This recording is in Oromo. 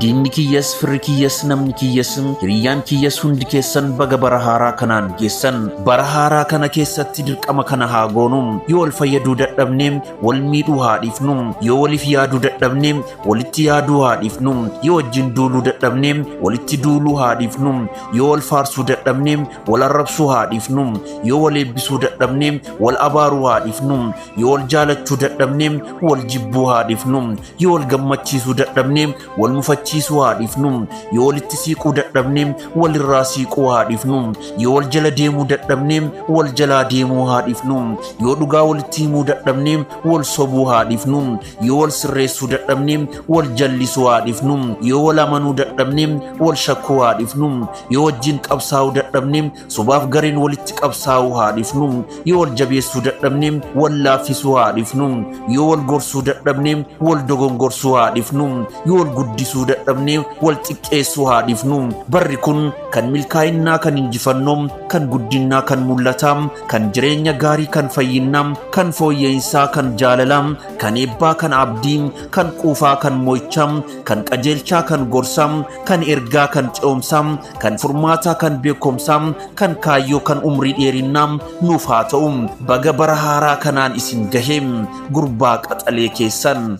Diinni kiyyas, firri kiyyas, namni kiyyas, hiriyyaan kiyyas hundi keessan baga bara haaraa kanaan geessan. Bara haaraa kana keessatti dirqama kana haa goonu. Yoo wal fayyaduu dadhabne, wal miidhuu haa dhiifnu. Yoo waliif yaaduu dadhabne, walitti yaaduu haa dhiifnu. Yoo wajjin duuluu dadhabne, walitti duuluu haa dhiifnu. Yoo wal faarsuu dadhabne, wal arrabsuu haa dhiifnu. Yoo wal eebbisuu dadhabne, wal abaaruu haa dhiifnu. Yoo wal jaalachuu dadhabne, wal jibbuu haa dhiifnu. Yoo wal gammachiisuu dadhabne, wal mufachiisuu haa dhiifnu. Yoo walitti siiquu dadhabne, walirraa siiquu haa dhiifnu. Yoo wal jala deemuu dadhabne, wal jalaa deemuu haa dhiifnu. Yoo dhugaa walitti himuu dadhabne, wal sobuu haa dhiifnu. Yoo wal sirreessuu dadhabne, wal jallisuu haa dhiifnu. Yoo wal amanuu dadhabne, wal shakkuu haa dhiifnu. Yoo wajjin qabsaa'uu dadhabne, sobaaf gareen walitti qabsaa'uu haa dhiifnu. Yoo wal jabeessuu dadhabne, wal laaffisuu haa dhiifnu. Yoo wal gorsuu dadhabne, wal dogongorsuu haa dhiifnu. Yoo wal guddisuu dadhabne, wal xiqqeessuu haa dhiifnu. Barri kun kan milkaa'innaa, kan injifannoo, kan guddinnaa, kan mul'ataa, kan jireenya gaarii, kan fayyinnaa, kan fooyya'insaa, kan jaalalaa, kan eebbaa, kan abdii, kan quufaa, kan mo'ichaa, kan qajeelchaa, kan gorsaa, kan ergaa, kan ce'umsaa, kan furmaataa, kan beekumsaa, kan kaayyoo, kan umrii dheerinnaa nuuf haa ta'u. Baga bara haaraa kanaan isin gahe, gurbaa qaxalee keessan.